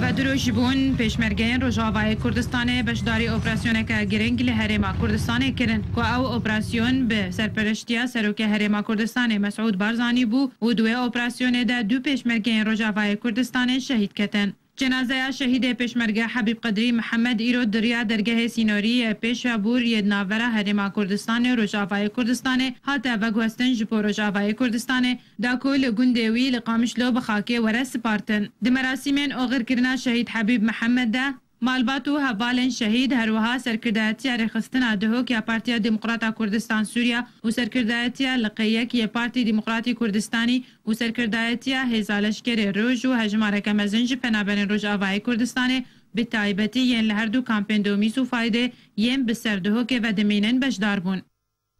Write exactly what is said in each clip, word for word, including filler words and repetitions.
Bi dirûşbûn, pêşmergeyên Rojavayê Kurdistanê beşdarî operasyoneke giring li Herêma Kurdistanê kirin, ku ew operasyon bi serpereştiya Serokê Herêma Kurdistanê Mesûd Barzanî bû û di wê operasyonê de du pêşmergeyên Rojavayê Kurdistanê şehîd ketin. Cenazeya şehîdê pêşmerge Habîb Qedrî Mihemed îro di riya dergehê sînorî yê Pêşabûr yê di navbera Herêma Kurdistanê û Rojavayê Kurdistanê hate veguhestin ji bo Rojavayê Kurdistanê, da ku li gundê wî li Qamişlo bi xakê were sipartin. Di merasîmên oxirkirina şehîd Habîb Mihemed de, malbat û hevalên şehîd, her wiha serkirdayetiya rêxistina Duhok ya Partiya Demokrata Kurdistan Sûriya û serkirdayetiya liqê yek yê Partî Demokratî Kurdistanî û serkirdayetiya Hêza Leşkerê Roj û hejmareke mezin ji penaberên Rojavayê Kurdistanê, bi taybetî yên li her du kampên Domîs û Faydê yên bi ser Duhokê ve dimînin beşdar bûn.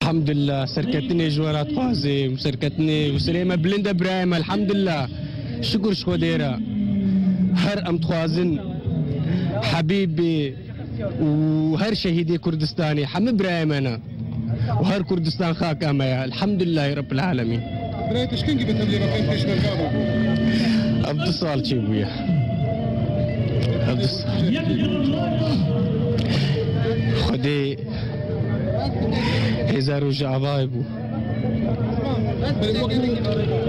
Elhamdulillah, serketinê ji we re dixwazim, serketinê û serê me bilind e birayê me, elhamdulillah. Şikur ji Xwedê re. Her em dixwazin Habîbê û her şehîdê Kurdistanê, hemî birayê me ne. Û her Kurdistan xaka me ye. Elhamdulillahî Rabbil Alemîn. Birayê te ji kengî bi tevlî rafên pêşmerga bû? Ev du sal çêbûye. Ev du sal. Xwedê Hêza Rojavayê bû. Belê wek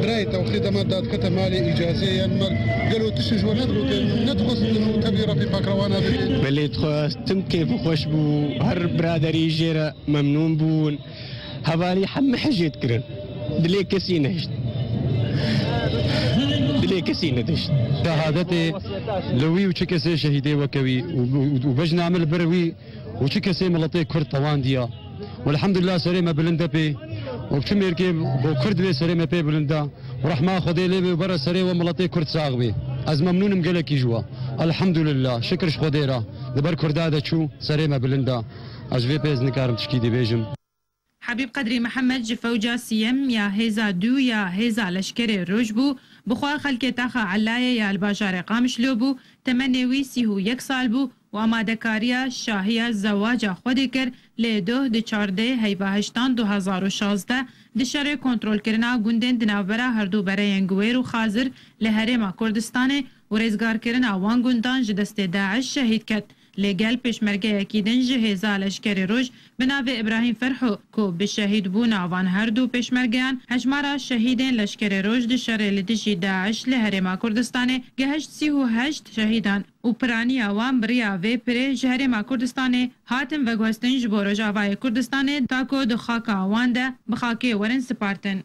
birayê te wextê dema dadikete malê îcazê yan mer, gelo tiştê ji we nedigotin, nedixwestin û tevlî rafê pakrewana bibî? Belê dixwestim, kêf û xweş bû, her biraderî jê re memnûn bûn. Hevalî hemî hejê dikirin. Dilê kesî nehişt. Dilê kesî nedişt. Şehadetê li wî û çi kesê şehîdê weke wî û, û, û bejna min li ber wî û çi kesê miletê Kurd tewandiya. Welhamdulillah serê me bilind e pê. Û çi mêrkê bo Kurd bê serê me pê bilind e. Û rehma Xwedê lê bê û bere serê we miletê Kurd sax bê. Ez memnûn im gelekî ji we. Elhamdulillah. Şikir ji Xwedê re. Li ber Kurda de çû serê me bilind e. Ez ji vê pê ez nikarim tişkî dî bêjim. Habîb Qedrî Mihemed ji fewca sîyem ya hêza dû ya hêza leşkerê Roj bû, bi xwe xelkê taxa Elayê ya li bajarê Qamişlo bû, temenê wî sîh û yek sal bû û amadekariya şahiya zewaca xwe dê kir, lê doh di çardeh heyva heştan du hezar û şazdeh di şerê kontrolkirina gundên di navbera herdu bereyên Guwêr û Xazir li Herêma Kurdistanê û rêzgarkirina wan gundan ji destê DAIŞ şehîd ket. Lê gel pêşmergeyekî din ji hêza leşkerê Roj bi navê Îbrahîm Ferho ku bi şehîdbûna van her du pêşmergeyan hejmara şehîdên leşkerê Roj di şerê li dijî DAIŞ li Herêma Kurdistanê gehişt sîh û heşt şehîdan û piraniya wan bi riya vê pirê ji Herêma Kurdistanê hatin veguhestin ji bo Rojavayê Kurdistanê ta ku di xaka wan de bi xakê werin sipartin.